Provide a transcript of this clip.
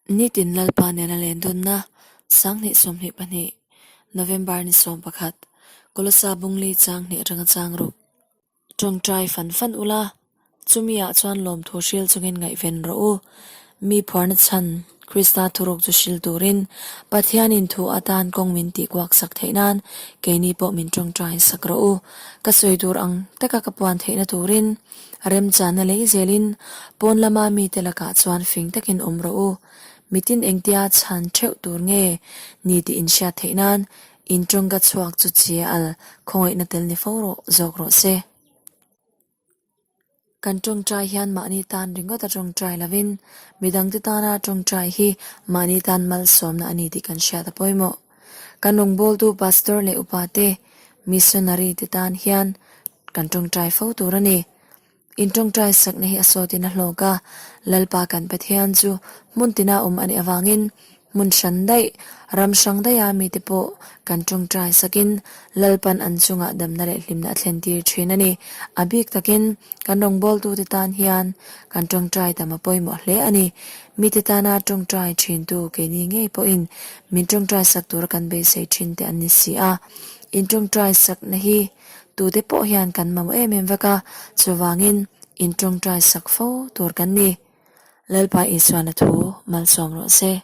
Nitin Lalpa nena lendunna 2022, November ni 11, Kolosa Bungli chang hnih atanga chang ruk. Tawngtai fan fan ula, chumi ah chuan lawmthu hril chungin ngaihven rawh u. Mi phuarna chhan Krista thuruk chu hril turin Pathianin thu atan kawng min tih kuak sak theih nan keini pawh min tawngtai sak rawh u. Ka sawi tur ang taka ka puan theihna turin remchana lei zelin pawn lama mite lakah chuan fing takin awm rawh u. Mitin engtia chhan theuh tur nge ni tih inhriat theih nan In tawngka chhuak chu chhia al khawngaihna tel ni fo rawh zawk rawh se. Kan tawngtai hian mahni tan ringawt a tawngtai lovin midangte tana tawngtai hi mahni tan malsawmna a ni tih kan hriat a pawimawh. Kan rawngbawltu pastor leh upa te, missionary te tan hian kan tawngtai fo tur a ni. In tawngtai sakna hi a sawtin a hlawk a, Lalpa kan Pathian chu hmun tina awm a nih avangin hmun hran daih, ram hrang daiha mite pawh kan tawngtai sakin Lalpan an chungah damna leh hlimna a thlentir thin a ni. A bik takin kan rawngbawltute tan hian kan tawngtai tam a pawimawh hle a ni. Mite tana tawngtai thintu keini ngei pawhin min tawngtai sak tura kan beisei thin te an ni si a. In tawngtai sakna hi Tute pawh hian kan mamawh em em vek a, chuvangin in tawngtai sak fo tur kan ni. Lalpa Isuan a thu malsawm rawh se.